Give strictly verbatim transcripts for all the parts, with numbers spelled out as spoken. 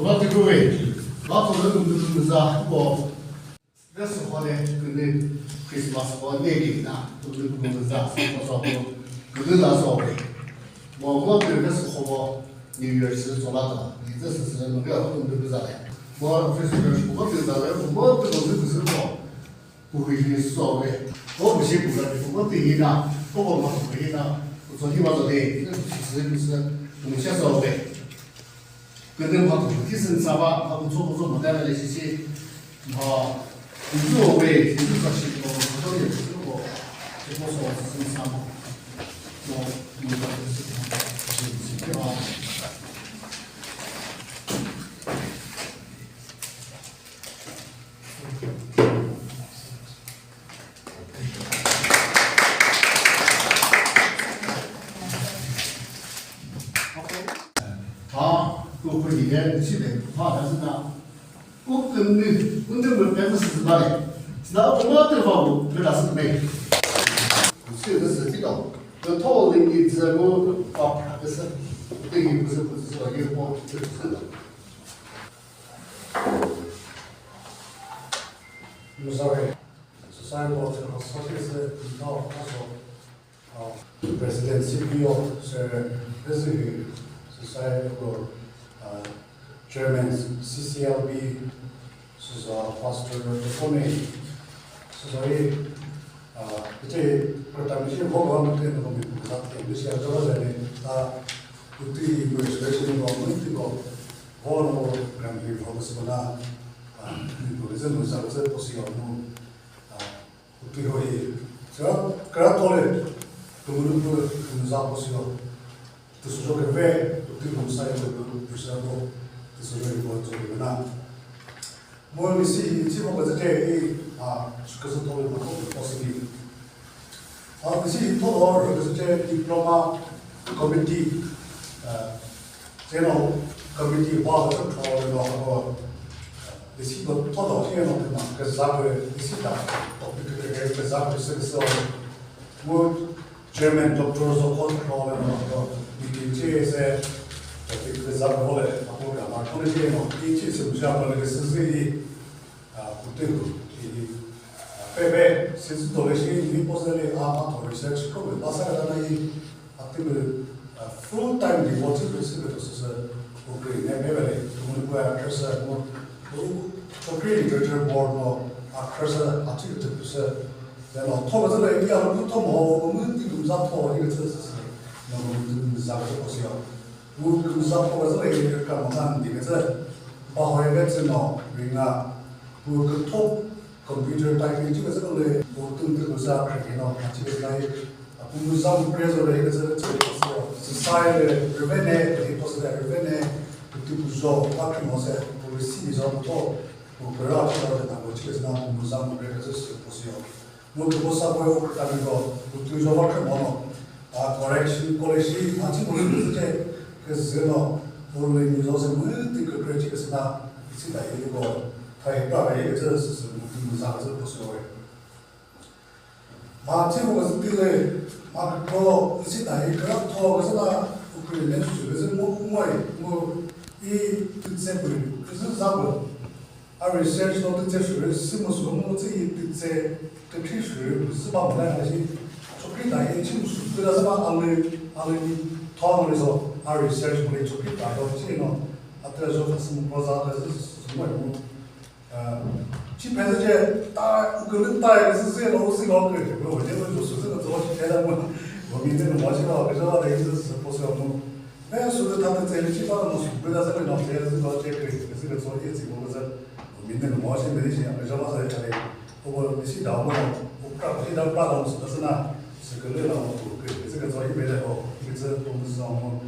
Ba ti ku ve. Ba ko le ku mu za ko. Ve sü ho le ku ni Christmas ho ne ki na ku ni ku mu za so so ko ku ni la so ve. Mo mo ti ve sü ho New Year sü so la ta. Ni zü sü sü mo ke ku mu za le. Mo office ke ku mu za le. Mo ku mu za ko. Pu hi hi so ve. Ko bu shi pu ga ko ti hi na, ko ko ma ko hi na, ko so hi wa zo de, ko si si si, ko mi sha so ve. Ko de ma ko ti sin sa ba, ko so ko so ma da le shi shi. Ma, ku zo ve, shi shi sa shi ko, ko so ye ko ko, ko so sin sa ma. Ko, ko so sin sa ma. Ha, ko ko ni ne, si de, ha, da sü na. Ko ko ni, ko ni mo pe sü ba le. Sina ko ma te fa mo, pe da sü me. Sü de sü ti do. Ko to le ni zhe mo, pa pa de sü. De ni ko sü ko sü ba ye ko, sü sü da. Muzare, Society Board of Associates, no, also, uh, President C P O, Sir Rizvi, Society Board, uh, Chairman, C C L B, Sister Pastor Tommy, Sister, uh, ite, Kotami, Vogon, Kotami, Kotami, Kotami, Uti administration ko, uti ko, ko no kan hi ko sibana, ah, ni ko zenu sa ko se position no, ah, uti ko hi. So, kara tole, ko mu ko sa position. Tu so ke ve, uti ko sa ko, tu sa ko, tu so ko so na. Mo ni si, si mo ka zete i, a, ka zete tole mo ko possible. A, ni si to lo, ka zete diploma committee, a, zeno committee ba ka zete tole mo ko. Ni si to to lo, zeno ma ka za ko, ni si da, to ka ka ka za ko se so. Mo Chairman Doctor Zokot Khrole no, meeting che se, topic ke za ko le, apo ka ma ko le che no, ki che se ja ko le se se yi, a, ku te ku, ki, a, pe pe, se se to le shi, ni po se le, a, ma to research ko le, ba sa ka na yi, a, te le, a, full time devoted le se le to se se, ko ke ne me le, ko mo ko a se mo, ko, ko ke literature board no, a, se, a, te se, Then, uh, thoma züle, ya, mu thoma ho, mu ti kum za tho, yi ke zü sü sü. No, mu ti kum za ke ko sü ya. Mu kum za tho züle, yi ke ka ma nan di ke zü. Ba ho ye ke zü no, ri nga. Mu ke tho computer typing ji ke zü le, mu tum ti kum za ke ke no, ma ji ke zü lai. A pu mu za mu pre züle, yi ke zü ke zü ko sü ya. Sü sai le, revene, ke ko sü le, revene, mu ti pu zo, ba ke mo se, mu si zo mu tho, mu ke ra zü le, na ko ji ke zü na, mu za mu pre ke zü sü ko sü ya. Mu kükro sa poi ukhrü ta miko, utui zova khrü mono, a, correction, college, a, chi mori mori che, ke zeno, mori mori zo se mori ti kükre chi ke sina, isi ta yi ko, ta yi pra yi ke zü sü sü mori mori za ke zü ko so. Ma chi mo ke zü ti le, ma kükro, isi ta yi kra tho ke sina, ukhrü ne sü ke zü mo, mo, mo, i, ti se pui, ke zü za pui. A research no tütse shuri, si mu sü mu tsi yi tütse, tütse shuri, si ba mu na shi, chokri ta yi chi mu sü, türa si ba ali, ali ni tho mu so, a research mu le chokri ta do chi no, a türa so ka si mu proza ka si mu mu. Chi pe je, ta, u kü ta yi si si lo, si lo ke, ko je ko su si ko zo chi ta mu, ko mi ne mo chi lo, ke zo ta yi si si po so mu. Ve sü tü thathü tseli chi ba no sü bida sa no che zü no che kri, zü ke so ye zi mo zü. Mi ne mo shi me shi ya, me jama sa cha le. Ko bo mi shi da mo, ko pra shi da pra da mo sü na. Sü ke le na mo ku ke, zü ke so ye me le ho, ke zü to mo sa mo.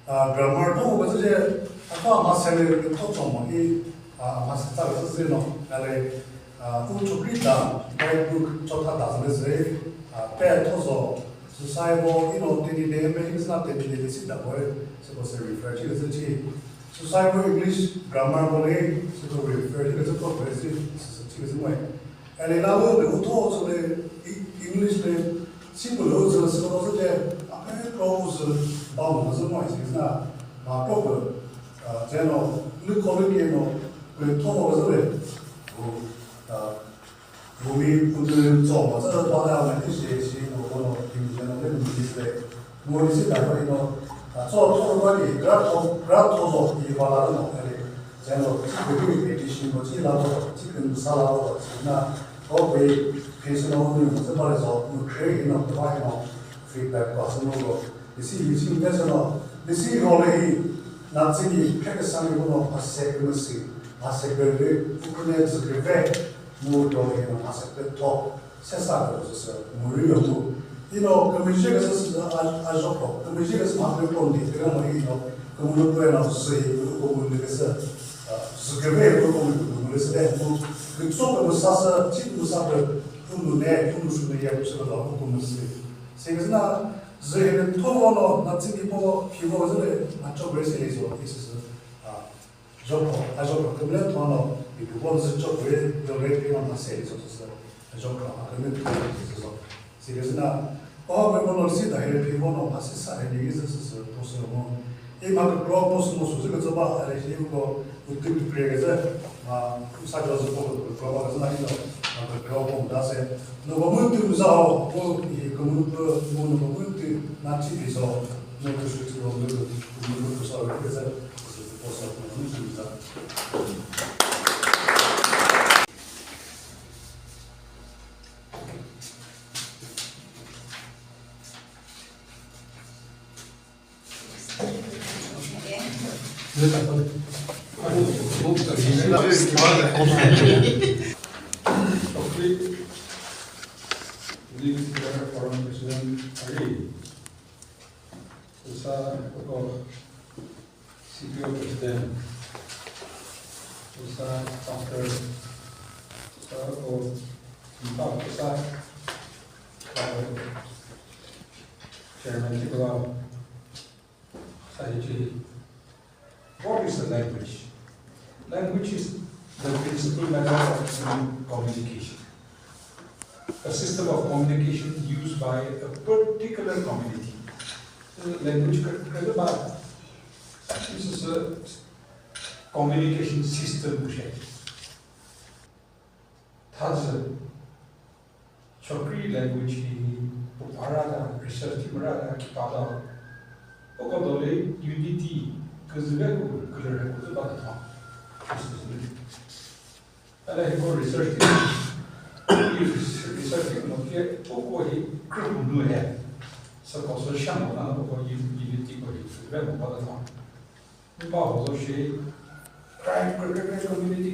A, grammar to ko zü je, a pa ma se le to cho mo i, a, ma se ta zü zü no, ka le. A, u chokri ta, guidebook chotha ta zü zü, a, pe thozo, sü sai vo, ino teni de, pe English na teni de, si ta vo, sü ko sü refer chi zü chi. Sü sai vo English grammar vo le, sü ko refer chi zü ko vo zü, sü, sü chi zü mo. Ele la vo le, u tho zü le, i-, English le, si ko lo zü, sü ko zü de, a, pe ko zü, ba mo zü mo, si zü na, ma ko ko, a, zeno, Lü kholü ke no, kwe thomo züve. O, a, bumi kutu tso ma zü ba na ma ti shi shi no, kono kim je no le mi se. Mo ni si ta ko no, a, tso tso ba ni, gra tho, gra tho zo ni ba la no, ale. Zeno, ti ke ni petition mo ti la bo, ti ke sa la bo, ti na, o pe, pe se no ni mo se ba le zo, mo kre ni no, ba ni no, feedback ba se no go. Lesi, lesi, lesi no, lesi role hi, na tsini, keke sani kono, ase kemesi, ase kere, ukune zikre ve, mu role hi no, ase ke to, sesa ke se, mu ri yo mu. Ino, kemesi ke se, a, a joko, kemesi ke se, ma ke to ni, ke mo ino, kemulu pe na se, ko mu ni ke se, zikre ve, ko mu ni ke se, mu, ke so ke sa se, chi mu sa ke, pu nu ne, pu nu su ne, ya, ko se, ko mu se. Singizna, zühile thovo no, na tsimi po, phivo züle, na chokre se lizo, isisi, a, jokro, a jokro, kümle thono, ipu bon zü chokre, jokre phivo na se lizo, sisi, a jokro, a kümle phivo zü zo. Singizna, o, kümle no si da hele phivo no, a si sa hele lizo, sisi, po se mo. I ma kükro po sü mo sü zü küzü ba, a le shi ko, utü kükre küzü, ma, sa jazü po kükro ba küzü na ino, ma kükro po da se. No ba mü tü za ho, ko i ko mü pü, mo no ba mü tü na chi pi zo, no kü sü tü ro mü, ko mü pü sa ro küzü, ko sü po sa ko mü tü za. Forum President Ari, Usa, C P O President, Usa, Doctor, Usa, Usa, Chairman Chikula, Sahichi, what is a language? Language is the principal method of human communication. A system of communication used by a particular community. Language, this is a communication system. Thazü, Chokri language hi pupara da, research team ra da, kipa da. Oko dole unity küzüve ku külüre küzü ba da. Ala hi ko research team. Research team no ke oko hi group nu he. Sa ko so shamo na oko unity ko hi küzüve ku ba da. Ba ho so shi, crime, community,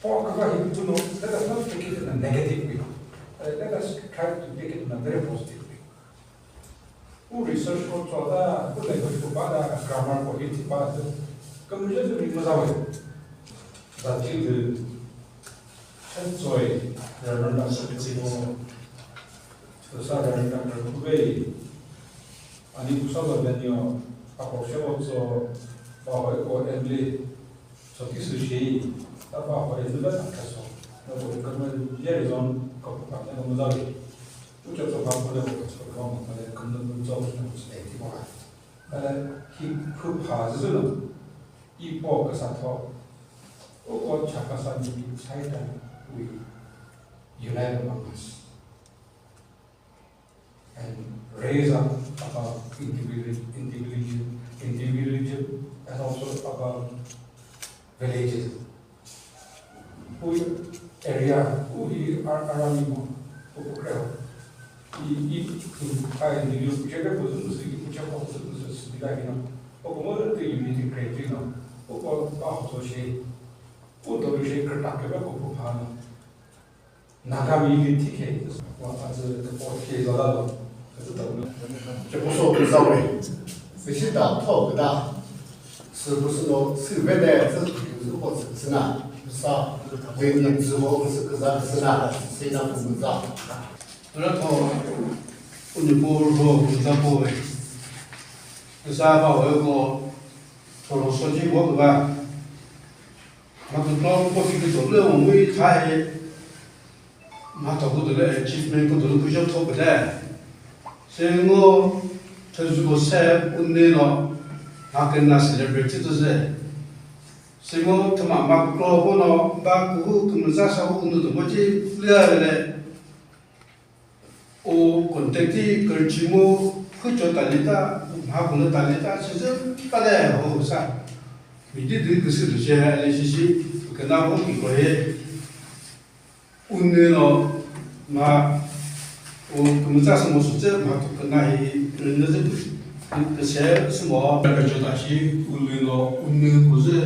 For kava hi, you know, let us not take it in a negative way. Uh, let us try to take it in a very positive way. U research ko tsota, u language ko pada, grammar ko hi ti pada, ka mujhe to ri maza we. That is the, that's why Reverend Doctor Tsimo, Professor Reverend Doctor Kubei, ani kusalo danyo, ako shebo tso, ba ko ko emli, Choti süshi, ta ba hoi züba ta kaso. Na ko kama yeri zon ko pa na ko muzali. Ucha to ba ko le ko so ko mo ko le ko no ko so ko so ti ba. Ala hi khu pha zü no. I po ka sa tho. O ko cha ka sa ni ki sai ta wi. Unite among us. And raise up about individual, individual, individualism and also about villages. Who area, who he are, are we more? Who could grow? He, he, I, you, whichever person who see, whichever person who see, like, you know, who come over the unity create, you know, who call, who call, who call, who call, who call, Nagami unity ke, wa, a, zü, ke, po, ke, za, la, lo, ke, zü, ta, lo. Ke, po, so, ke, za, we. Ke, si, ta, tho, ke, ta. Sü, po, sü, no, sü, ve, de, zü, zü, po, zü, zü, na, sa, ve, ni, zü, wo, zü, ke, za, zü, na, si, na, po, zü, za. Ra, tho, u, ni, po, ro, zü, za, po, we. Ke, sa, ba, we, ko, tho, ro, so, ji, wo, ke, ba. Mha kükro ko shi kükro lü u ngui tha he, mha tho ko dole achievement ko dole pujo tho pede. Se ngo thüzü ko se unne no, Mha küna celebrate thito se. Simo thüma mha kükro kono ba kühu kümüza sa hu unu tü mo chi lüa le. O contact ti kürüchi mu hücho talita, mha künü talita, süsü kipale ho sa. Midi dü küsü lü she, ale shishi, küna ho ki ko he. Unü no, mha, o kümüza sü mo sü tse, mha tu küna hi, rünü zü kü-, küse sü mo. Kürücho ta shi, unü no, unü kuzü,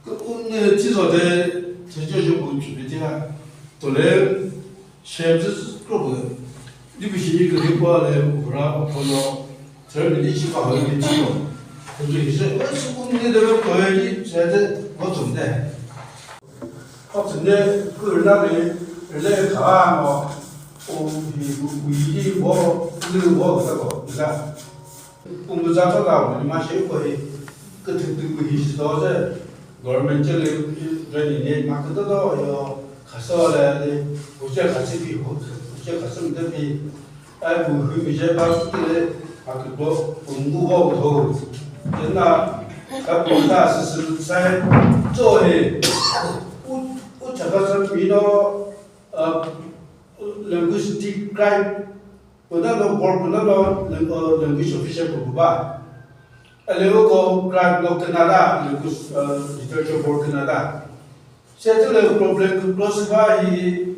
kü unü tizo de, tse jo jo bu chüpeti ha. Tole, Shepsü kropo. Dibi shi ni kükre pa le ura kono. Tsere mi di shi pa ha ni chi lo. Kükre hi se, "Oi, sukun ni de ko yi se de ko tum de." Ko tum de ku na le le ka no. O hi bu yi di bo lu bo ka ko. Ka. Kümüza thota wü ma she ko hi, küthü tü ko hi shi to se, government che le, join ne ma küto to yo, khasü le, le, uche khasü bi, uche khasü mde bi, ai bu hu mi je ba su le, a kü bo, bu ngu bo bu tho. Yena, ka bu ta se se sai, zo he, u, u cha ka sa mi no, uh, linguistic crime, Puna lo board, puna lo lang-, uh, language officer ko ba. Ale ko grant lo Canada, language, uh, literature board Canada. Se tu le problem ko close ba hi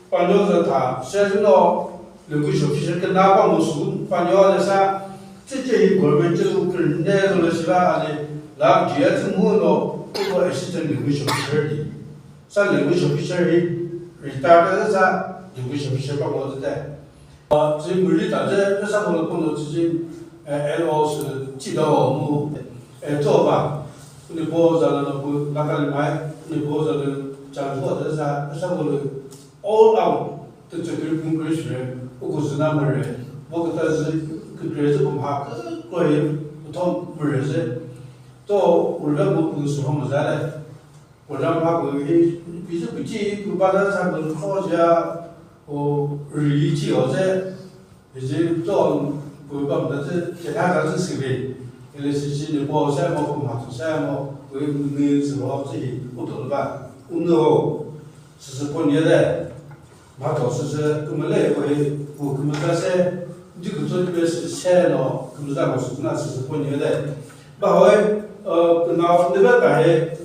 pano za tha. Se tu lo language officer Canada ba mo su pano le sa. Tse tse hi government tse lo kene lo le sa ale la dia tse mo lo ko assistant language officer di. Sa language officer hi retire sa language officer ba mo te. Tsü müri ta zü, pesa kono kono tsü tsü, eh, L O sü, chi da o mu, eh, tso ba. Ni bo za la no bu, la ka le mai, ni bo za le, chang bo za za, pesa kono all out, tü tsü kri pung kri shire, u ku zü na müre. Bo ka ta zü, kükre zü bu mha, kü, kro yi, bu thon müre zü. To, u le bu, bu sü ho mu za le. Program mha pü hi, pizü püchi pü bata sa pü kho ja, o, ri chi o se, pizü to pü bam da se, che tha da se sibi. Ele si si ne po se mo, pü mha tu se mo, pü ni se ro chi, o to ba, u no, se se po ni de. Mha to se se, kümüle ko hi, pü kümüza se, di kü to ni se se no, kümüza mo su na se se po ni de. Ba hoi, eh, na ne ba ta he,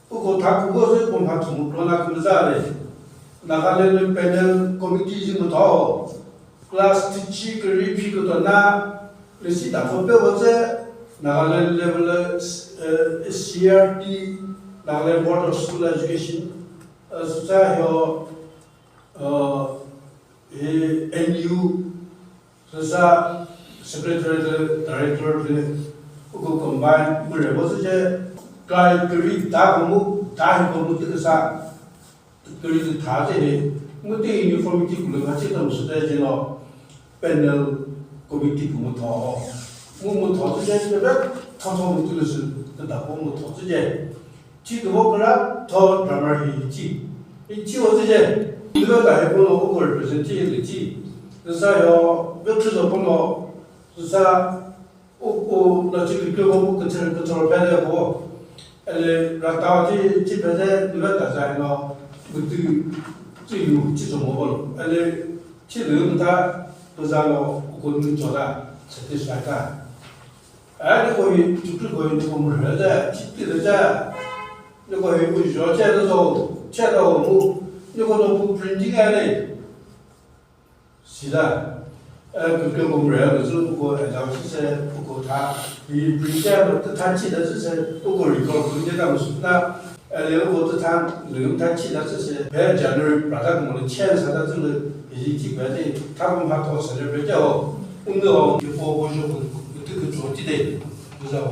Uko tha kübo zü ko mha thümu kro na kümüza le. Nagaland panel committee zü mütho. Class teacher kiri phi küto na lesi da ko pe wo zü Nagaland level, eh, C R T, Nagaland Board of School Education, eh, süsa hyo, eh, N U, Süsa secretary le, director le, uko combine mürübo süce, kai kiri da komu, da hi komu tüküsa, kiri tü tha ce he, mu te uniformity kulu ma ce tam süte ce no, panel committee kumu tho. Mu mu tho süce, ne be tho tho mu tülü sü, te da komu tho süce. Chi küvo kükra tho drummer hi chi. Hi chi o züce, nüve ta he kono uko represent chi li chi. Süsa yo, ve chüzo kono, süsa u, u, na chi kükre ko, u küthür, küthür phe de ko. Ele rata chi, chi phe de, nüve ta za no, mütü, chi yu, chi zo mo bolo. Ele chi lü mta, püza lo, uko nü cho da, satisfy ta. Ai, niko hi, chukri ko hi, niko mürhü de, chiti de de. Niko hi, bu jo che de zo, che de ho mu. Niko no bu printing ai le. Sida. Eh, kükre ko mürhü de zo, bu ko, eh, da shi se, bu ko tha. Hi printer de tha chi de shi se, bu ko record bu de da mu su na. Ele uko tü tha, lüyüm tha chi la tsü se, phe January pra tha kümüzü chen sa ta tsü lü, bizi chi phe de, tha kümüzü tho celebrate ho, unu ho, ki po po jo, kü tü kü cho chi de, bu za ho.